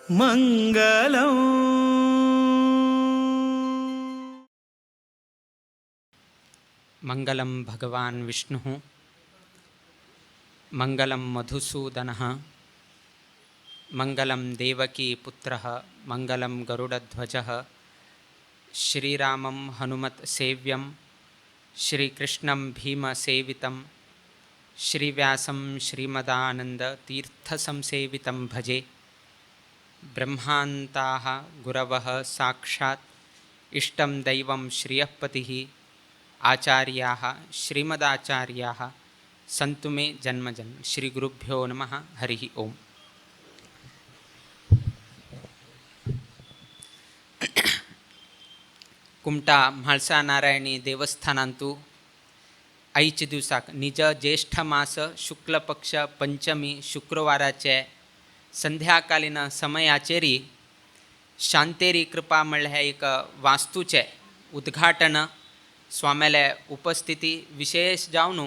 मंगलम। मंगलम भगवान विष्णुः, मंगलम मधुसूदनः, मंगलम देवकी पुत्रः, मंगलम गरुडध्वजः, श्रीरामं हनुमत् सेव्यं, श्रीकृष्णं भीमसेवितं, श्रीव्यासं श्रीमदानंद तीर्थसंसेवितं भजे। ब्रह्मान्ताः गुरवः साक्षात् इष्टं दैवं श्रियःपतिः, आचार्याः श्रीमदाचार्याः सन्तु मे जन्म जन्म। श्री गुरुभ्यो नमः। हरिः ओम। कुमटा म्हाळसा नारायणी देवस्थानांतु आयच्या दिवसाक निज ज्येष्ठ मास शुक्ल पक्ष पंचमी शुक्रवाराचे संध्याकालीन समयाचेरी शांतेरी कृपा म्हळ्यार एक वास्तूचें उद्घाटन स्वाम्याले उपस्थिती विशेष जावन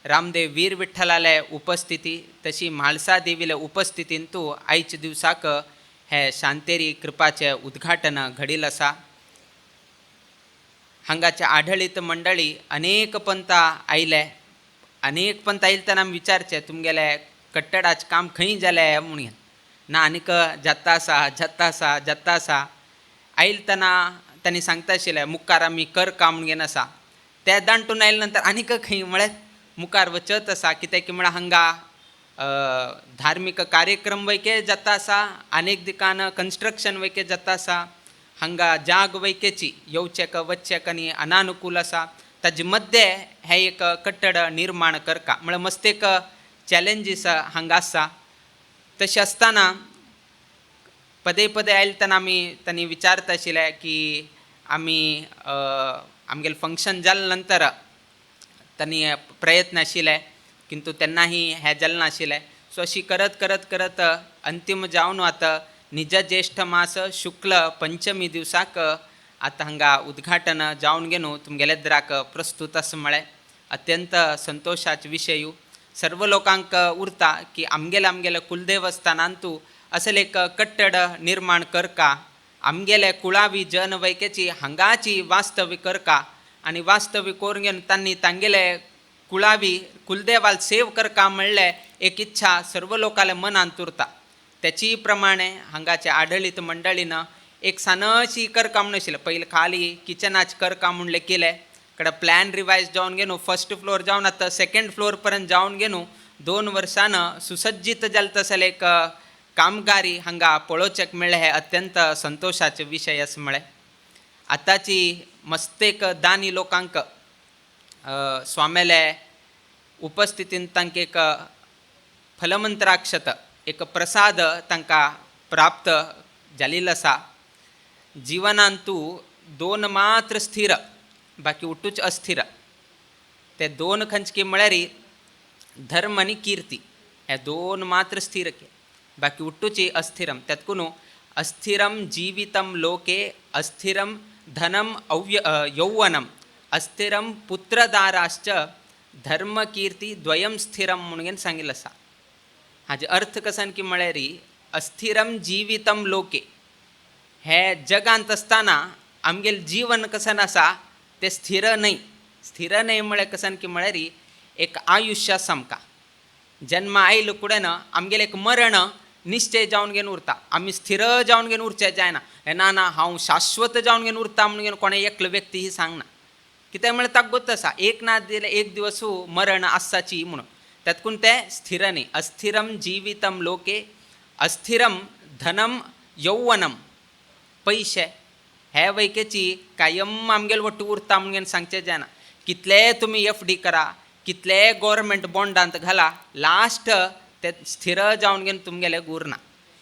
रामदेव वीर विठ्ठलाले उपस्थिती तशी म्हाळसा देवीले उपस्थितींतू आयच्या दिवसाक हे शांतेरी कृपाचें उद्घाटन घडील आसा। हांगाच्या आढळीत मंडळी अनेक पंता आयले, अनेक पंत आयले तेन्ना आमी विचारचें तुमगेलें कट्टडाचें काम खंय जालें म्हणून, ना आनीक जाता आसा जाता आसा जाता आसा। आयले तेन्ना तांणी सांगता आशिल्लें मुखार आमी कर काम म्हणून घेवन आसा, ते दांटून आयले नंतर आनीक खंय म्हळ्यार मुखार वचत आसा। कित्याक की म्हळ्यार हांगा धार्मीक कार्यक्रम वैके जाता आसा, अनेक दिकान कन्स्ट्रक्शन वैके जाता आसा, हांगा जाग वैकेची येवचेक वचचेक आनी अनानुकूल आसा। ताजे मद्दे हें एक कट्टड निर्माण करका म्हळ्यार मस्तेक चॅलेंजीस हांगा आसा। तशें आसतना पदे पदे आयले तेन्ना आमी तांणी विचारता आशिल्लें की आमी आमगेलें फंक्शन जाले नंतर तांणी प्रयत्न आशिल्ले किंतु तेन्नाही हें जालें नाशिल्लें। सो अशी करत करत करत अंतीम जावन आतां निज ज्येष्ठ मास शुक्ल पंचमी दिवसाक आतां हांगा उद्घाटन जावन घेवन तुमगेले द्राक प्रस्तुत आसा म्हळें अत्यंत संतोशाचो विशय। सर्व लोकांक उरता की आमगेले आमगेले कुलदेवस्थानांतू असले एक कट्टड निर्माण करका, आमगेले कुळावी जनवैकेची हांगाची वास्तव्य करका आनी वास्तव्य करून घेवन तांणी तांगेले कुळावी कुलदेवाल सेव करका म्हणलें एक इच्छा सर्व लोकांल्या मनांत उरता। त्याची प्रमाणे हांगाच्या आढळीत मंडळीनं एक सानशी करका म्हणून आशिल्लें, पयलीं खाली किचनाच करका म्हणलें केलें, कडेन प्लॅन रिवायज जावन घेवन फर्स्ट फ्लोर जावन आतां सेकेंड फ्लोर पर्यंत जावन घेवन 2 वर्सां सुसज्जीत जालें तसलें एक कामगारी हांगा पळोवचेक मेळ्ळें, हे अत्यंत संतोशाचे विशय आसा म्हळें। आतांची मस्तेक दानी लोकांक स्वाम्याले उपस्थितीन तांकां एक फलमंत्राक्षत एक प्रसाद तांकां प्राप्त जाल्लो आसा। जिवनांतू 2 मात्र स्थिर, बाकी उठूच अस्थिर। ते 2 खंचकी म्हळ्यार धर्म आनी कीर्ती, हे 2 मात्र स्थिर के बाकी उठूची अस्थिरम। त्यातकून अस्थिरम जीवितम लोके अस्थिरम धनम अव्य यौवनम अस्थिरम पुत्रदाराश्च धर्मकीर्ती द्वयम स्थिरम म्हणून सांगितलं आसा। हाजे अर्थ कसान की म्हळ्यार अस्थिरम जीवितम लोके हे जगांत आसतना आमगेलें जीवन कसन आसा तें स्थिर न्हय। स्थिर न्हय म्हळ्यार कसन की म्हळ्यार एक आयुश्य आसा आमकां, जन्म आयलो कुडेन आमगेलें एक मरण निश्चय जावन घेवन उरता, आमी स्थिर जावन घेवन उरचें जायना। हे ना ना हांव शाश्वत जावन घेवन उरता म्हणून घेवन कोणें एकलो व्यक्ती ही सांगना, कित्याक म्हळ्यार ताका गोत आसा एक ना दिलें एक दिवस मरण आसचाची म्हणून, तातूंत तें स्थिर न्ही। अस्थिरम जिवितम लोके अस्थिरम धनम यौवनम, पयशे हे वैकेची कायम आमगेले वट्टू उरता म्हणून सांगचें जायना। कितले तुमी एफ डी करा, कितले गोवोरमेंट बॉन्डांत घाला, लास्ट ते स्थिर जावन घेवन तुमगेले उरना,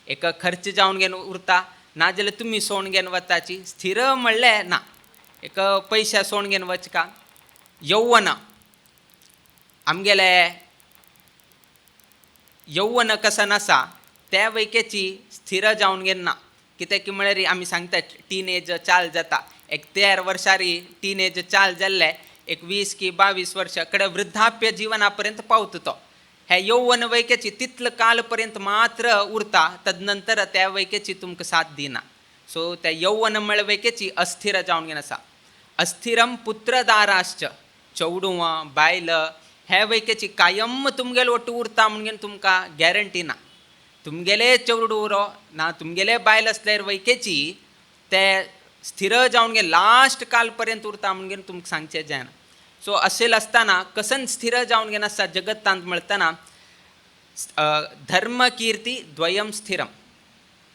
एक खर्च जावन घेवन उरता, नाजाल्यार तुमी सोण घेवन वताची स्थिर म्हणलें ना, एक पयशे सोण घेवन वचका। यौवन आमगेले यौवन कसन आसा त्या वैकेची स्थिर जावन घेवन ना, कित्याक की म्हळ्यार आमी सांगतात टीन एज चाल जाता, एक 13 वर्सांनी टीन एज चाल जाल्ले एक 20 की 22 वर्सां कडेन वृद्धाप्य जिवना पर्यंत पावता तो। हे यौवन वैक्याची तितलं कालपर्यंत मात्र उरता, तदनंतर त्या वैक्याची तुमकां साथ दिना. सो त्या यौवन म्हळ्या वैक्याची अस्थिर जावन घेवन आसा. अस्थिरम पुत्रदाराश्च, चेडवां बायल हे वैक्याची कायम तुमगेले ಒಟ್ಟು उरता म्हणून तुमकां गॅरंटी ना. तुमगेले चेडूं उरो ना तुमगेले बायल आसल्यार वैक्याची ते स्थिर जावन गे लास्ट काल पर्यंत उरता म्हणून तुमकां सांगचें जायना. सो अशें आसतना कसन स्थिर जावन घेनासता जगत्तांत म्हणतना धर्म कीर्ती द्वयम स्थिरम,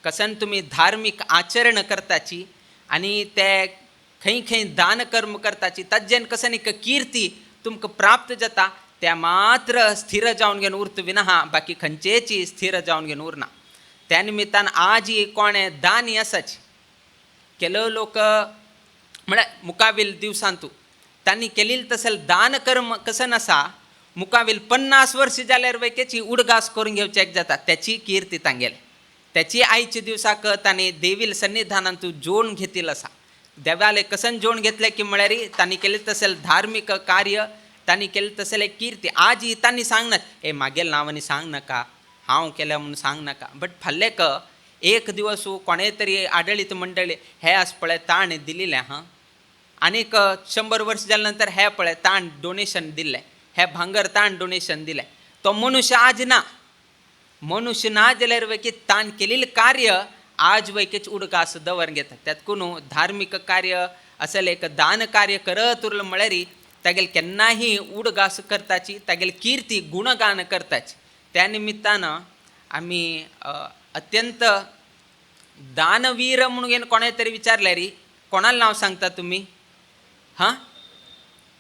कसन तुमी धार्मीक आचरण करताची आनी ते खंय खंय दान कर्म करताची ताज्जेन कसन एक कीर्ती तुमकां प्राप्त जाता त्या मात्र स्थिर जावन घेवन उरत विना, बाकी खंयचेची स्थिर जावन घेवन उरना. त्या निमित्तान आजी कोणें दानी आसाची केलो लोक म्हळ्यार मुखावेल दिवसांतू तांणी केलेलें तसलें दान कर्म कसन आसा मुखावेल 50 वर्स जाल्यार वैकेची उडगास करून घेवचें जाता, त्याची कीर्ती तांगेले त्याची आयच्या दिवसाक तांणी देवील सन्निधानांतू जोड घेतिल्लो आसा. देवाले कसन जोड घेतले की म्हळ्यार तांणी केलें तसलें धार्मीक कार्य, तांणी केलें तसलें कीर्ती आजी तांणी सांगनात ए मागेल नांवांनी सांग नाका, हांव केलें म्हणून सांग नाका. बट फाल्लेक एक दिवस कोणें तरी आडळीत मंडळी हे आस पळय ताणें दिलेलें हां, आनीक 100 वर्स जाल्या नंतर हे पळय ताण डोनेशन दिल्लें, हे भांगर ताण डोनेशन दिलें. तो मनुष्य आज ना, मनुष्य ना जाल्यार वैकी ताण केलेलें कार्य आज वैकेच उडगास दवर घेता. त्यात धार्मीक कार्य असेल एक दान कार्य करत उरलं म्हळ्यार तागेले केन्नाही उडगास करताची, तागेली कीर्ती गुणगान करताची. त्या निमित्तानं आमी अत्यंत दानवीर म्हणून कोणें तरी विचारल्यार कोणाला नांव सांगता तुमी? हां,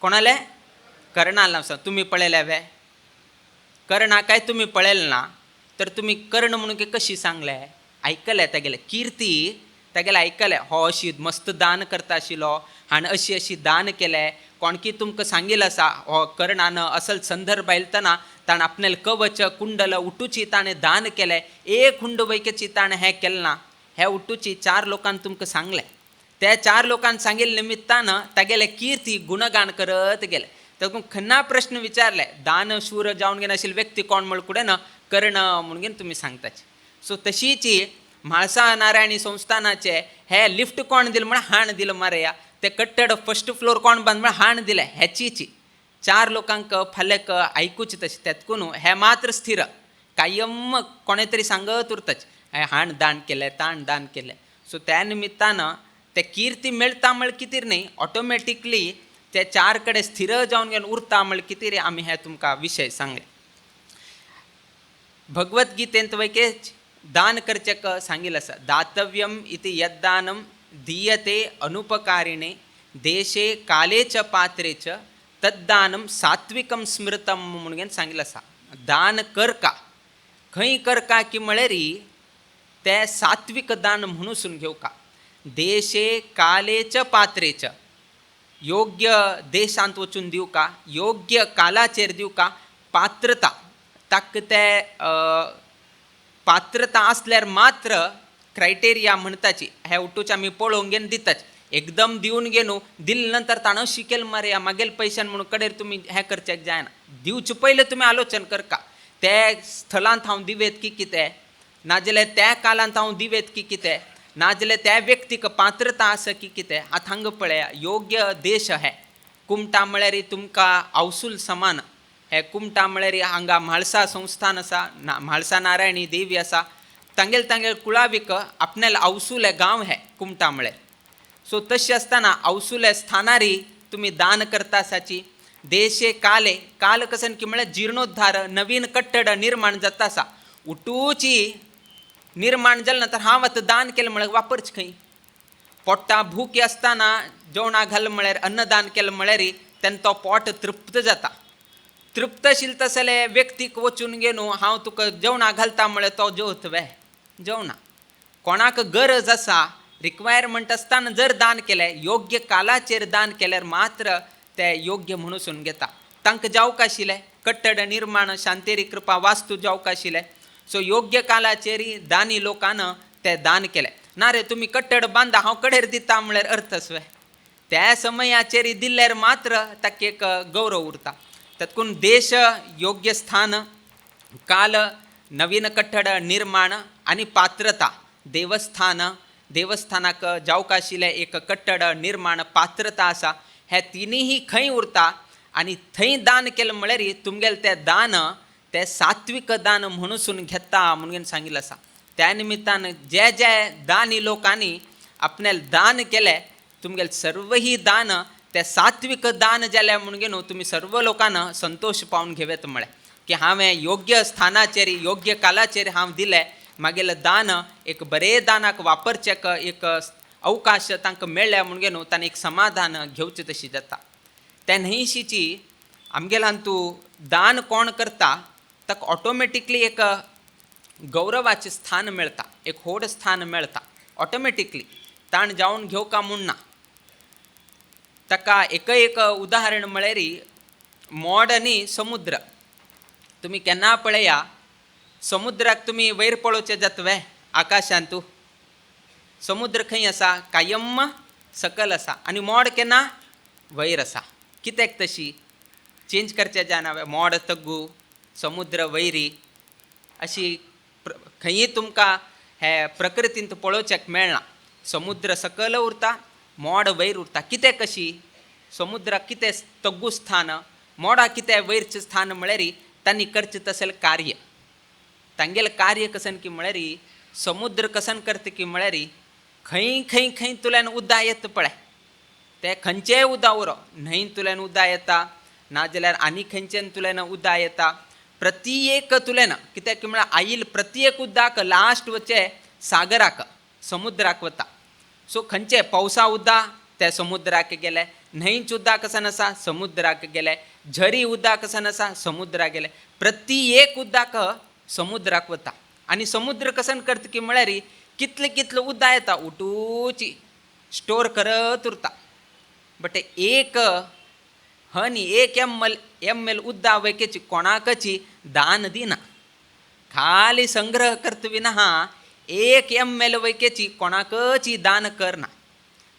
कोणाले? कर्णाला नांव सांग. तुमी पळयल्या वे कर्णा काय तुमी पळयलें ना तर तुमी कर्ण म्हणून कशी सांगले? आयकलें तागेलें कीर्ती तागेलें आयकलें, हो अशी मस्त दान करता आशिल्लो आनी अशी अशी दान केलें. कोणकी तुमकां सांगिल्लें आसा हो कर्णान असल संदर्भ आयलतना ताणें आपणालें कवच कुंडल उटूची ताणें दान केलें, एक हुंड वैकेची ताणें हें केलें ना. हें उटूची 4 लोकांक तुमकां सांगलें, त्या 4 लोकांक सांगिल्ले निमित्तान तागेलें कीर्ती गुणगान करत गेले. तातूंत खन्ना प्रश्न विचारले दानशूर जावन घेवन आशिल्ले व्यक्ती कोण म्हळ्यार कुडें ना कर्ण म्हणून तुमी सांगताची. सो तशीची म्हाळसा नारायणी संस्थानाचे हे लिफ्ट कोण दिलें म्हळ्यार हाण दिलें मारया, ते कट्टड फर्स्ट फ्लोर कोण बांद म्हळ्यार हाण दिलें. हेचीची 4 लोकांक फाल्याक आयकुचें तशें. तेतकून हें मात्र स्थिर कायम कोणें तरी सांगत उरताच हें हाण दान केलें ताण दान केलें. सो त्या निमित्तान ते कीर्ती मेळटा म्हळ्यार कितें न्ही, ऑटोमॅटिकली ते 4 कडेन स्थिर जावन घेवन उरता म्हळ्यार कितें आमी हें तुमकां विशय सांगलें. भगवद्गीतेंत वैकेच दान करचें सांगिल्लें आसा, दातव्यम इति यद्दानं दीयते अनुपकारिणे देशे काले च पात्रे च तद्दानं सात्विकं स्मृतं म्हणून सांगिल्लें आसा. दान करका खंय करका की म्हळ्यार ते सात्विक दान म्हणून घेवका. देशे काले च पात्रे च, योग्य देशांत वचून दिवका, योग्य कालाचेर दिवका, पात्रता ताका ते पात्रता आसल्यार मात्र क्रायटेरिया म्हणटाची हे उटूच आमी पळोवंक घेवन दिताच. एकदम दिवन घेवन दिले नंतर ताणें शिकेल मारया मागेल पयशान म्हणून कडेर तुमी हें करचें जायना. दिवचे पयलें तुमी आलोचन करका ते स्थलांत हांव दिवेत की कितें, नाजाल्यार त्या कालांत हांव दिवेत की कितें, नाजाल्यार त्या व्यक्तीक पात्रता आसा की कितें. आतां हांगा पळया योग्य देश हे कुमटा म्हळ्यार तुमकां आवसूल समान हे कुमटा म्हळ्यार हांगा म्हाळसा संस्थान आसा, म्हाळसा नारायणी देवी आसा, तांगेल तांगेल कुळावीक आपणाले आवसुले गांव हे कुमटा म्हळ्यार. सो तशें आसतना आवसुले स्थानारी तुमी दान करता आसाची. देशे काले काल कसन की म्हळ्यार जिर्णोद्धार नवीन कट्टड निर्माण जाता आसा, उटूची निर्माण जालें नंतर हांव आतां दान केलें म्हळ्यार वापरच खंय. पोट्टा भूक आसतना जेवणां घाल म्हळ्यार अन्नदान केलें म्हळ्यार तेन्ना तो पोट तृप्त जाता. तृप्त आशिल्लें तसले व्यक्तीक वचून घेवन हांव तुका जेवणां घालता म्हळ्यार तो जेवत वे जेवना. कोणाक गरज आसा रिक्वायरमेंट आसतना जर दान केलें योग्य कालाचेर दान केल्यार मात्र ते योग्य म्हणून घेता. तांकां जावंक आशिल्लें कट्टड निर्माण शांतेरी कृपा वास्तू जावंक आशिल्लें. सो योग्य कालाचेर दानी लोकान ते दान केलें. ना रे तुमी कट्टड बांदा हांव कडेर दिता म्हळ्यार अर्थच वे. त्या समयाचेर दिल्यार मात्र ताका एक गौरव उरता. तातूंत देश योग्य स्थान काल नवीन कट्टड निर्माण आनी पात्रता देवस्थान देवस्थानाक जावंक आशिल्लें एक कट्टड निर्माण पात्रता आसा. हे तिनूय खंय उरता आनी थंय दान केलें म्हळ्यार तुमगेलें तें दान तें सात्वीक दान म्हणून घेता म्हणून सांगिल्लें आसा. त्या निमित्तान जे जे दानी लोकांनी आपणाले दान केलें तुमगेलें सर्वही दान तें सात्वीक दान जालें म्हणून न्हू तुमी सर्व लोकांना संतोश पावन घेवेत म्हळें की हांवें योग्य स्थानाचेर योग्य कालाचेर हांव दिलें मागेलें दान एक बरें दानाक वापरचें एक अवकाश तांकां मेळ्ळ्या म्हणून न्हू तांणी एक समाधान घेवचें तशी जाता. त्या न्हंयशीची आमगेल्यान तूं दान कोण करता ताका ऑटोमॅटिकली एक गौरवाचें स्थान मेळटा, एक व्हड स्थान मेळटा ऑटोमॅटिकली. ताण जावन घेवका म्हूण ना. ताका एक एक उदाहरण म्हळ्यार मोड आनी समुद्र. तुमी केन्ना पळया समुद्राक तुमी वयर पळोवचें जातवे आकाशांतू समुद्र खंय आसा कायम सकल आसा आनी मोड केन्ना वयर आसा. कित्याक तशी चेंज करचें जायना मोड तग्गू समुद्र वयरी अशी खंयी तुमकां हे प्रकृतींत पळोवच्याक मेळना. समुद्र सकल उरता मोड वयर उरता. कितें कशी समुद्राक कितें तग्गू स्थान मोडा कितें वयरचें स्थान म्हळ्यार तांणी करचें तसलें कार्य. तांगेलें कार्य कसन की म्हळ्यार समुद्र कसन करता की म्हळ्यार खंय खंय खंय तुल्यान उदक येता पळय तें खंयचेय उदक उरो न्हंयतल्यान उदक येता नाजाल्यार आनी खंयच्यान तुल्यान उदक येता प्रति एक तुल्यान कित्याक म्हळ्यार आयल प्रति एक उदक लास्ट वचें सागराक समुद्राक वता. सो खंयचें पावसा उदक तें समुद्राक गेलें, न्हंयचें उदक कसन आसा समुद्राक गेलें, झरी उदक कसन आसा समुद्राक गेलें, प्रति एक उदक समुद्राक वता. आनी समुद्र कसन करता की म्हळ्यार कितलें कितलें उदक येता उठूची स्टोर करत उरता. बट एक हनी एक एम एल उदक वैकेची कोणाकची दान दिना, खाली संग्रह करता विना एक एम एल वैकेची कोणाकची दान करना.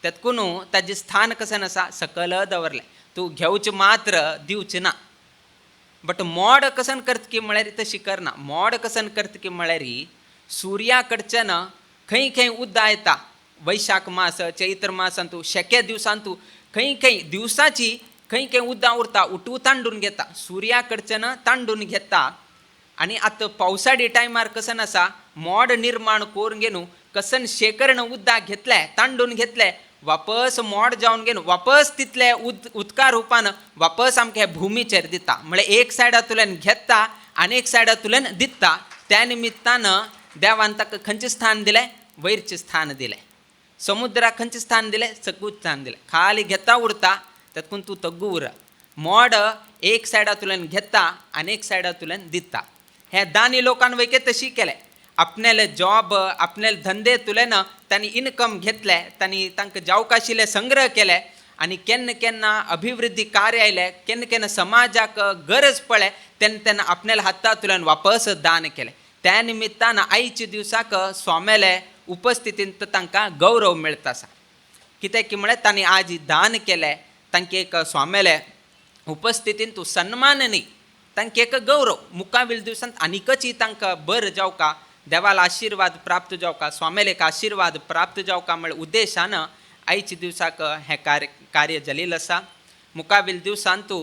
तेतकून ताजें स्थान कशें आसा सकल दवरलें, तूं घेवचें मात्र दिवचें ना. बट मोड कसन करता की म्हळ्यार तशी करना. मोड कसन करता की म्हळ्यार सुर्या कडच्यान खंय खंय उदक येता वैशाख मास चैत्र मासांतू शेक्या दिवसांतू खंय खंय दिवसाची खंय खंय उदक उरता उठू तांडून घेता सुर्या कडच्यान तांडून घेता. आनी आतां पावसाळी टायमार कसन आसा मोड निर्माण करून घेवन कसन शेकरण उदक घेतलें तांडून घेतलें वापस मोड जावन घेवन वापस तितले उदका रुपान वापस आमकां भुमीचेर दिता. म्हळ्यार एक सायडांतल्यान घेता आनी एक सायडांतल्यान दिता. त्या निमित्तान देवान ताका खंयचें स्थान दिलें वयरचें स्थान दिलें. समुद्राक खंयचें स्थान दिलें सगूच स्थान दिलें. खाली घेता उरता तातूंत तूं तग्गू उर. मोड एक सायडांतल्यान घेता आनी एक सायडांतल्यान दिता. हे दानी लोकान वयके तशी केलें आपणाले जॉब आपणाले धंदे तुल्यान तांणी इनकम घेतलें तांणी तांकां जावंक आशिल्लें संग्रह केले आनी केन्ना केन्ना अभिवृद्धी कार्य आयलें केन्ना केन्ना समाजाक गरज पडलें तेन्ना तेन्ना आपणाल्या हातांतल्यान वापस दान केलें. त्या निमित्तान आयच्या दिवसाक स्वाम्याले उपस्थितींत तांकां गौरव मेळता आसा. कित्याक की म्हळ्यार तांणी आज दान केलें तांकां एक स्वाम्याले उपस्थितींत सन्मान न्ही तांकां एक गौरव. मुखावेल्या दिवसांत आनीकच तांकां बरें जावका देवाला आशिर्वाद प्राप्त जावका स्वाम्यालेक आशिर्वाद प्राप्त जावका म्हळ्या उद्देशान आयच्या दिवसाक हें कार्य जालेलें आसा. मुखावेल्या दिवसांतू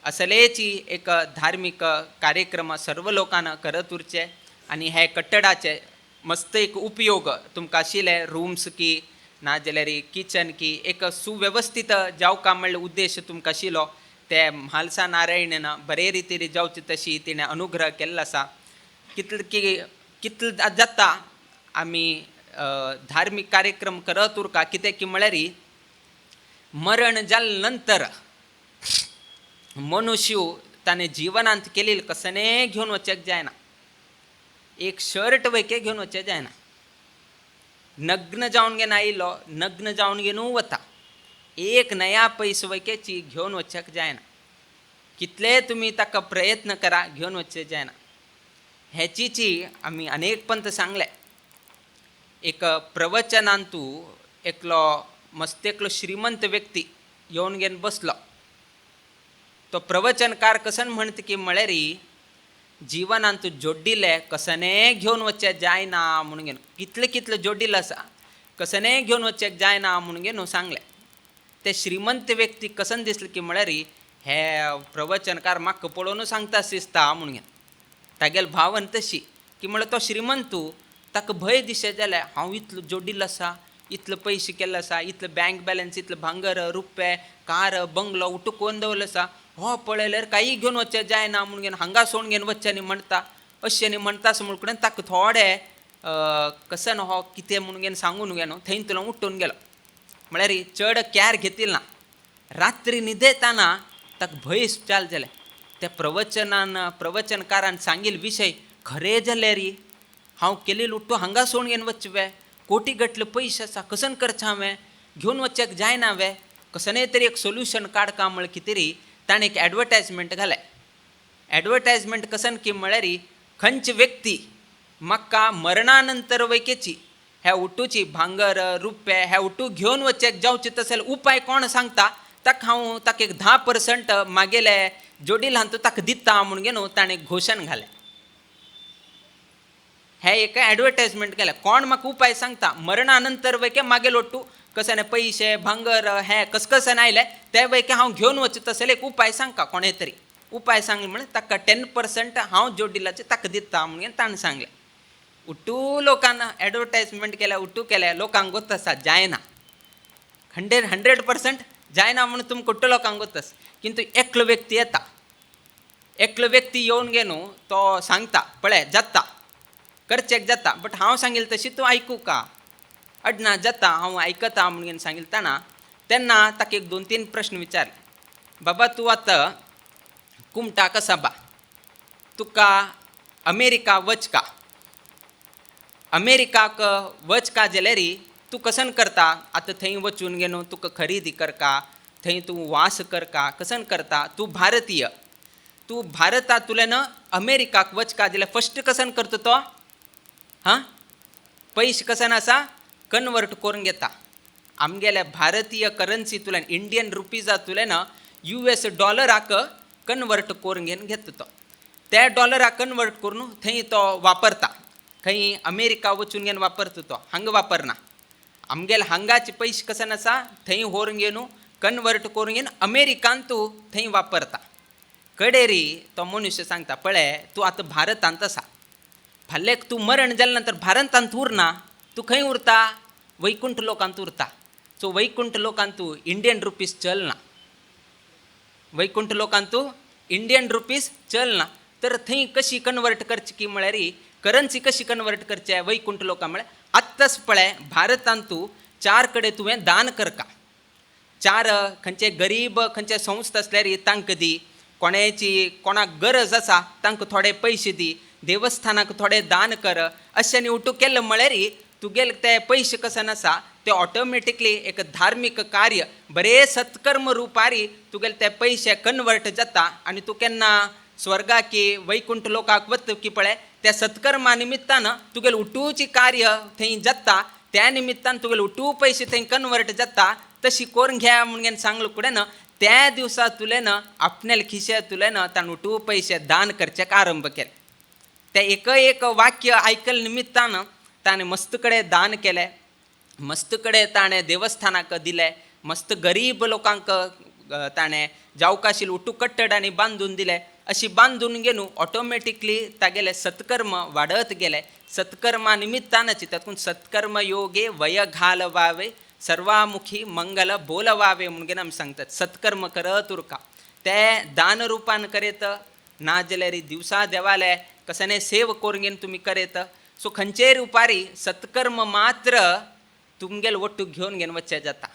असलेची एक धार्मीक कार्यक्रम सर्व लोकांना करत उरचे आनी हे कट्टडाचे मस्त एक उपयोग तुमकां आशिल्ले रुम्स की नाजाल्यार किचन की एक सुवेवस्थीत जावका म्हळ्या उद्देश तुमकां आशिल्लो ते म्हालसा नारायणन बरे रितीन जावचे तशी तिणें अनुग्रह केल्लो आसा. कितले की कितले जाता आमी धार्मीक कार्यक्रम करत उरका. कित्याक की म्हळ्यार मरण जाले नंतर मनुष्य ताणें जिवनांत केलेलें कसलें घेवन वचूंक जायना, एक शर्ट वयके घेवन वचचें जायना. नग्न जावन घेवन आयिल्लो नग्न जावन घेवन वता, एक नया पयसो वयकेची घेवन वचूंक जायना. कितले तुमी ताका प्रयत्न करा घेवन वचचें जायना. हेचीची आमी अनेक पंत सांगले. एक प्रवचनांतू एकलो मस्त एकलो श्रीमंत व्यक्ती येवन घेवन बसलो. तो प्रवचनकार कसन म्हणटा की म्हळ्यार जिवनांत तूं जोडिल्लें कसनें घेवन वचचें जायना म्हणून घेवन कितलें कितलें जोडिल्लें आसा कसनें घेवन वचचें जायना म्हणून घेवन सांगलें. ते श्रीमंत व्यक्ती कसन दिसलें की म्हळ्यार हे प्रवचनकार म्हाका पळोवन सांगता दिसता म्हणून घेवन तागेले भावन तशी की म्हळ्यार तो श्रीमंत ताका भंय दिशें जाल्यार हांव इतलो जोडिल्लो आसा, इतलो पयशे केल्लो आसा, इतलो बँक बॅलन्स, इतलो भांगर रुपे कार बंगलो उटून दवरलो आसा, हो पळयल्यार कांय घेवन वचचें जायना म्हणून घेवन हांगा सोडून घेवन वचचें न्ही म्हणटा अशें न्ही म्हणटा म्हणून कडेन ताका थोडे कसन हो कितें म्हणून घेवन सांगून घेवन थंय तुला उठून गेलो. म्हळ्यार चड कॅर घेतिल ना. रात्री न्हिदेताना ताका भंय चाल जालें. त्या प्रवचनान प्रवचनकारान सांगिल्ले विशय खरें जाल्यार हांव केलें उठ्ठो हांगा सोडून घेवन वचचें वे, कोटी गटले पयशे आसा कसन करचें हांवें, घेवन वचच्याक जायना वे, कसनें तरी एक सोल्युशन काडका म्हळ्यार कितें तरी ताणें एक एडवर्टायजमेंट घालें. एडवर्टायजमेंट कसन की म्हळ्यार खंयची व्यक्ती म्हाका मरणानंतर वैकेची ह्या उटूची भांगर रुपे ह्या उटू घेवन वचच्याक जावचें तशें उपाय कोण सांगता ताका हांव ताका एक 10% मागेले जोडील हांतू ताका दिता म्हणून घेवन ताणें घोशण घालें. हें एक एडवर्टायजमेंट केलें. कोण म्हाका उपाय सांगता मरणानंतर वैके मागेल ओट्टू कशें पयशे भांगर हें कसकसन आयलें ते वैके हांव घेवन वचचें तशें एक उपाय सांगता कोणें तरी उपाय सांगलें म्हळ्यार ताका 10% हांव जोडिलाचें ताका दिता म्हणून ताणें सांगलें. उट्टू लोकांना एडवर्टायजमेंट केल्या उट्टू केल्या लोकांक गोत आसा जायना 100% जायना म्हणून तुमकां उट्टू लोकांक गोत आसा. किंतु एकलो व्यक्ती येता, एकलो व्यक्ती येवन गे न्हू तो सांगता पळय जाता करचेक जाता बट हांव सांगिल्लें तशी तूं आयकूं का अडना जाता हांव आयकता म्हणून सांगिल्लें ताणा तेन्ना ताका एक 2-3 प्रश्न विचारले. बाबा तूं आतां कुमटा कसा बा, तुका अमेरिका वच का, अमेरिकाक वच का जाल्यार तूं कसन करता आतां थंय वचून गे न्हू तुका खरेदी करका थंय तूं वास करका कसन करता, तूं भारतीय तूं भारतांतल्यान अमेरिकाक वच का जाल्यार फस्ट कसन करता तो हां पयशे कसन आसा कन्वर्ट करून घेता आमगेल्या भारतीय करन्सींतल्यान इंडियन रुपीजांतल्यान US डॉलराक कन्वर्ट करून घेवन घेता तो त्या डॉलराक कन्वर्ट करून थंय तो वापरता खंय अमेरिका वचून घेवन वापरता तो हांगा वापरना. आमगेले हांगाचे पयशे कसन आसा थंय व्हरून घेवन कन्वर्ट करून घेवन अमेरिकान तूं थंय वापरता. कडेरी तो मनुष्य सांगता पळय तूं आतां भारतांत आसा फाल्यां तूं मरण जाले नंतर भारतांत उरना तूं खंय उरता वैकुंठ लोकांत उरता. सो वैकुंठ लोकांत तूं इंडियन रुपीज चलना, वैकुंठ लोकांत तूं इंडियन रुपीज चलना तर थंय कशी कन्वर्ट करची की म्हळ्यार करन्सी कशी कन्वर्ट करचे वैकुंठ लोकां म्हळ्यार आत्ताच पळय भारतांत तूं 4 कडेन तुवें दान करका, 4 खंयचे गरीब खंयचे संस्था आसल्यार तांकां दी, कोणाची कोणाक गरज आसा तांकां थोडे पयशे दी, देवस्थानाक थोडे दान कर अशें न्ही उठू केलें म्हळ्यार तुगेले ते पयशे कसन आसा ते ऑटोमॅटिकली एक धार्मीक कार्य बरें सत्कर्म रुपारी तुगेले ते पयशे कन्वर्ट जाता आनी तूं केन्ना स्वर्गाकी वैकुंठ लोकाक वता की पळय त्या सत्कर्मा निमित्तान तुगेले उठूची कार्य थंय जाता त्या निमित्तान तुगेले उठू पयशे थंय कन्वर्ट जाता. तशी करून घ्या म्हणून सांगलो कडेन त्या दिवसा तुलें आपणाले खिश्यांतल्यान ताणें उठू पयशे दान करचें आरंभ केलें. तें एक एक वाक्य आयकले निमित्तान ताणें मस्त कडेन दान केलें, मस्त कडेन ताणें देवस्थानाक दिलें, मस्त गरीब लोकांक ताणें जावकाशील उठू कट्टडांनी बांदून दिलें. अशी बांदून घेवन ऑटोमॅटिकली तागेलें सत्कर्म वाडत गेलें. सत्कर्मा निमित्तानच तातूंत सत्कर्म योगे वय घालवावे सर्वामुखी मंगल बोलवावे म्हणून आमी सांगतात. सत्कर्म करत उरका ते दान रुपान करेत ना जाल्यार दिवसा देवाले कसने सेव करून घेवन तुमी करेत. सो खंयचेय रुपारी सत्कर्म मात्र तुमगेल वट्टू घेवन घेवन वचचें जाता,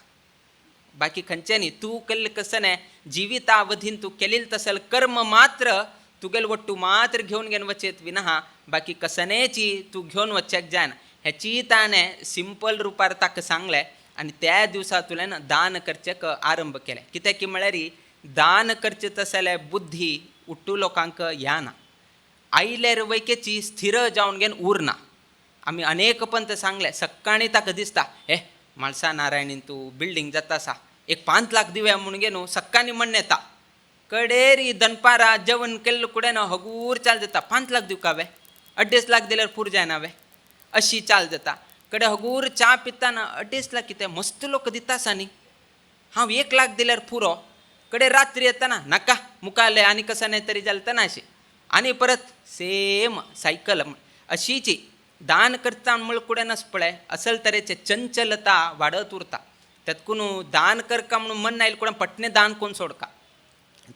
बाकी खंयचें न्ही. तूं केल्लें कसने जिवितावधीन तूं केलें तसलें कर्म मात्र तुगेल वट्टू मात्र घेवन घेवन वचेत विना बाकी कसनेची तूं घेवन वचच्याक जायना. हेची ताणें सिंपल रुपार ताका सांगलें आनी त्या दिवसा तुवें दान करचें आरंभ केलें. कित्याक की म्हळ्यार दान करचें तसलें बुद्धी उट्टू लोकांक येना, आयल्यार वैकेची स्थिर जावन घेवन उरना. आमी अनेक पंत सांगलें सकाळीं ताका दिसता हे म्हालसा नारायणीन तूं बिल्डींग जाता आसा एक 5 लाख दिवया म्हणून गे न्हू सकाळीं म्हण येता कडेरी दनपारा जेवण केल्लो कुडेन हगूर चाल जाता. 5 लाख दिवका वे, 2.5 लाख दिल्यार पूर जायना वे, अशी चाल जाता. कडे हगूर च्या पिताना 2.5 लाख कितें मस्त लोक दिता आसा न्ही, हांव 1 लाख दिल्यार पुरो. कडे रात्री येताना नाका मुखाले आनी कसां न्ही तरी जालें ना अशें, आनी परत सेम सायकल अशीची. दान करता म्हळ कुडेन आस पळय असल तरेचे चंचलता वाडत उरता. तेतकून दान करका म्हणून मन आयलें कुडेन पटणे दान कोण सोडका,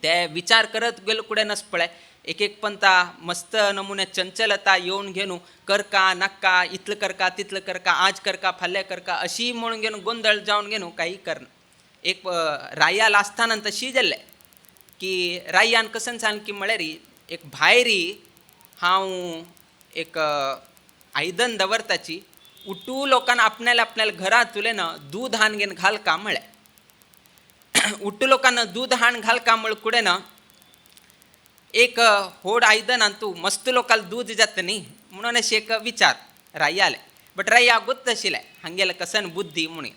ते विचार करत गेलो कुडेन आस पळय एक एक पंता मस्त नमुने चंचलता येवन घेवन करका नाका, इतलें करका तितलें करका, आज करका फाल्यां करका अशी म्हणून घेवन गोंदळ जावन घेवन काही करना. एक रायाल आसताना तशी जाल्लें की रायान कसन सांगलें की म्हळ्यार एक भायरी हांव एक आयदन दवरताची, उठू लोकान आपणाल्या आपणाल्या घरांतुलें ना दूद हाण घेवन घाल का म्हळें. उठू लोकांना दूद हाण घाल का म्हळ कुडें ना एक होड आयदनान तूं मस्त लोकांक दूद जाता न्ही म्हणून अशें एक विचार रायाले. बट राया गोत्त आशिल्लें हांगेलें कसन बुद्धी म्हणून.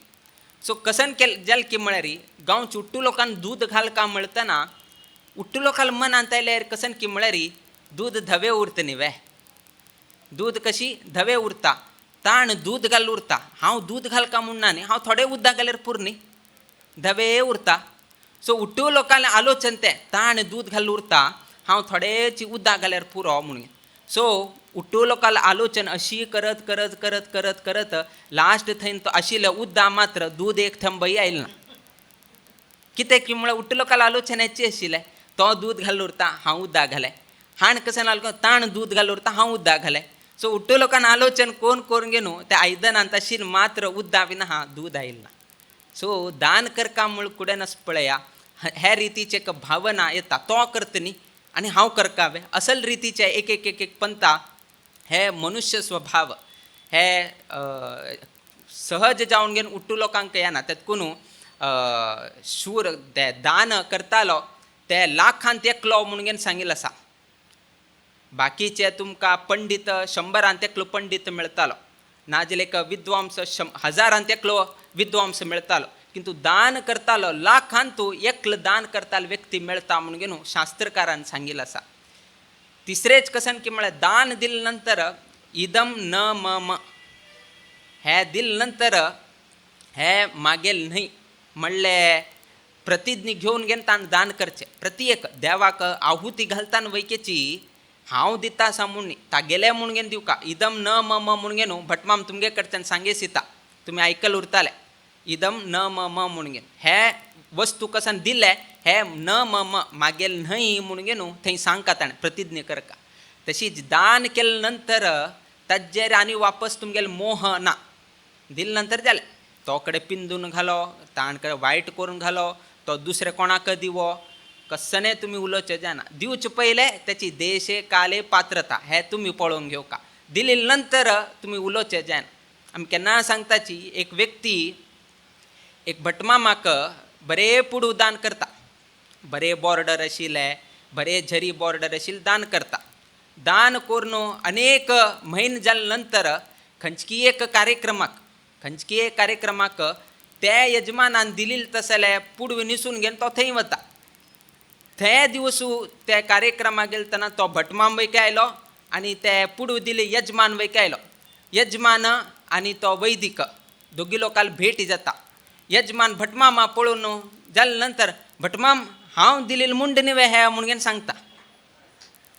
सो कसन केल जालें की म्हळ्यार गांवचे उट्टू लोकांक दूद घाल का म्हणतना उट्टू लोकांक मनांत आयल्यार कसन की म्हळ्यार दूद धवें उरता न्ही वे, दूद कशी धवें उरता, ताण दूद घाल उरता. हांव दूद घाल का म्हूण ना न्ही, हांव थोडें उदक घाल्यार पुरो न्ही, धवें उरता. सो उट्टू लोकांलें आलोचन तें ताण दूद घाल उरता, हांव थोडेंच उदक घाल्यार पुरो म्हणून. सो उट्टू लोकांलें आलोचन अशी करत करत करत करत करत लास्ट थंय तो आशिल्लें उदक मात्र दूद एक थंबय आयलें ना. कितें की म्हळ्यार उट्टू लोकांलें आलोचनाची आशिल्लें तो दूद घाल उरता हांव उदक घालें, हाण कशें नाल ताण दूद घाल उरता हांव उदक घालें. सो उट्टू लोकान आलोचन कोण करून घेवन त्या आयदनांत आशिल्लें मात्र उदक विना हा दूद आयलें ना. सो दान करका म्हळ कुडेन आस पळया ह्या रितीचे एक भावना येता, तो करता न्ही आनी हांव करकावे असल रितीचे एक एक एक एक पंता. हे मनुष्य स्वभाव हे सहज जावन घेवन उट्टू लोकांक येना. तेतकून शूर ते दान करतालो ते लाखांत एकलो म्हणून घेवन सांगिल्लें आसा. बाकीचे तुमकां पंडीत 100 एकलो पंडीत मेळटालो, नाजाल्यार एक विद्वांस 1000 एकलो विद्वांस मेळटालो, किंतु दान करतालो लाखांत एकलो दान करतालो व्यक्ती मेळटा म्हणून घेवन शास्त्रकारान सांगिल्लें आसा. तिसरेच कसन की म्हळ्यार दान दिले नंतर इदम न मम हे दिले नंतर हे मागेल न्हय म्हणलें प्रतिज्ञ घेवन घेवन ताण दान करचें. प्रति एक देवाक आहुती घालताना वैकेची हांव दिता आसा म्हूण तागेलें म्हूण घेवन दिवका, इदम न मम म्हूण घेवन भटमाम तुमगे कडच्यान सांगेस येता, तुमी आयकल उरताले इदम न मम म्हूण घेवन हे वस्तू कसान दिले हे न मम मागेल न्हय म्हूण घेवन थंय सांगका ताणें प्रतिज्ञ करका. तशीच दान केले नंतर ताजेर आनी वापस तुमगेले मोह ना, दिले नंतर जालें तो कडेन पिंदून घालो, ताण कडेन वायट करून घालो, तो दुसरे कोणाक दिवो कसने तुमी उलोवचें जायना. दिवचे पयलें तेची देशे काले पात्रता हें तुमी पळोवन घेवका, दिले नंतर तुमी उलोवचें जायना. आमी केन्ना सांगताची एक व्यक्ती एक भटमामाक बरें पुडू दान करता, बरें बॉर्डर आशिल्लें बरें झरी बॉर्डर आशिल्लें दान करता. दान करून अनेक म्हयने जाले नंतर खंयची एक कार्यक्रमाक त्या यजमानान दिलें तसलें पुडवें न्हेसून घेवन तो थंय वता. थंय दिवसू त्या कार्यक्रमाक गेले तेन्ना तो भटमाम वयके आयलो आनी ते पुडू दिले यजमान वयके आयलो. यजमान आनी तो वैदिक दोगी लोकांक भेट जाता. यजमान भटमामा पळोवन जाले नंतर भटमाम हांव दिलेल मुंड न्ही हे म्हूण घेवन सांगता.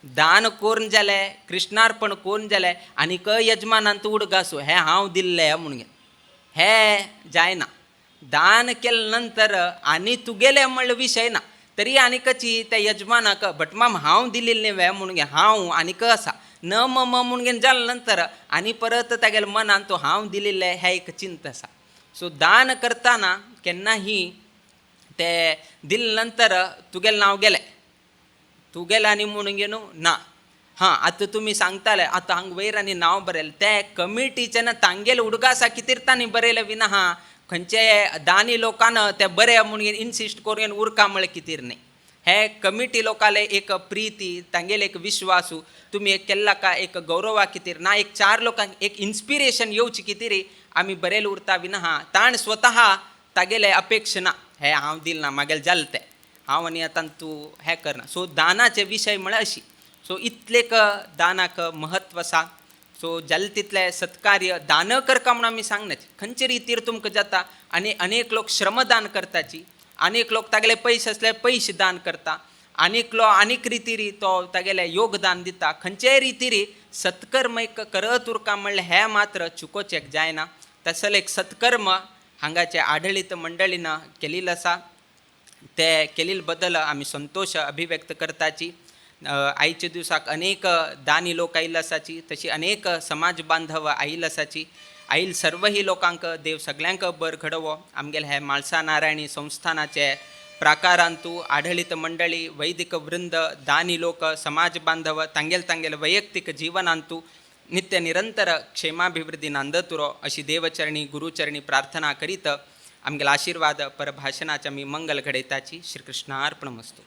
दान करून जालें, कृष्णार्पण करून जालें आनीक यजमानान तूं उडगासू हें हांव दिल्लें म्हूण घेवन हें जायना. दान केले नंतर आनी तुगेलें म्हणलें विशय ना, तरी आनीकची त्या यजमानाक भटमाम हांव दिलेलें न्ही वे म्हूण घेवन हांव आनीक आसा न मम म्हूण घेवन जाले नंतर आनी परत तागेल्या मनान तो हांव दिलेलें हें एक चिंत आसा. सो दान करतना केन्नाही ते दिले नंतर तुगेलें नांव गेलें, तुगेलें आनी म्हणून घेवन ना. हां आतां तुमी सांगताले आतां हांगा वयर आनी नांव बरयलें ते कमिटीचें ना तांगेलें उडगासा कितें तांणी बरयलें विना हां खंयचे दानी लोकान ते बरें म्हूण इन्सिस्ट करून उरका म्हळ्यार कितें न्ही. हे कमिटी लोकांले एक प्रिती, तांगेले एक विश्वासू, तुमी एक केल्ला का एक गौरवा कितें ना, एक चार लोकांक एक इन्स्पिरेशन येवची कितें आमी बरें उरता विना हां ताण स्वतः तागेले अपेक्षा ना हे हांव दिल ना मागेल जालें तें, हांव आनी आतां तूं हें करना. सो दानाचे विशय म्हळ्यार अशी. सो इतलेक दानाक म्हत्व आसा. सो जालें तितलें सत्कार्य दान करका म्हूण आमी सांगनाची, खंयचे रितीर तुमकां जाता. आनी अनेक लोक श्रमदान करताची, अनेक लोक तागेले पयशे आसल्यार पयशे दान करता, आनीक लोक आनीक रितीरी तो तागेलें योगदान दिता. खंयचेय रितीरी सत्कर्म एक करत उरका म्हणल्यार हें मात्र चुकोचेक जायना. तसलें एक सत्कर्म हांगाचे आडळीत मंडळीन केलेलें आसा, ते केलेले बद्दल आमी संतोश अभिव्यक्त करताची. आयच्या दिवसाक अनेक दानी लोक आयिल्ले आसाची, तशी अनेक समाज बांधव आयिल्ले आसाची. आयल सर्वही लोकांक देव सगल्यांक बर घडोवो. आमगेले हे म्हाळसा नारायणी संस्थानाचे प्राकारांतू आडळीत मंडळी, वैदिक वृंद, दानी लोक, समाज बांधव तांगेल तांगेल वैयक्तीक जीवनांतू नित्य निरंतर क्षेमाभिवृद्धी नांदतुरो अशी देवचरणी गुरुचरणी प्रार्थना करीत आमगेले आशीर्वाद परभाषणाचे आमी मंगल घडयताची. श्रीकृष्णार्पणमस्तु.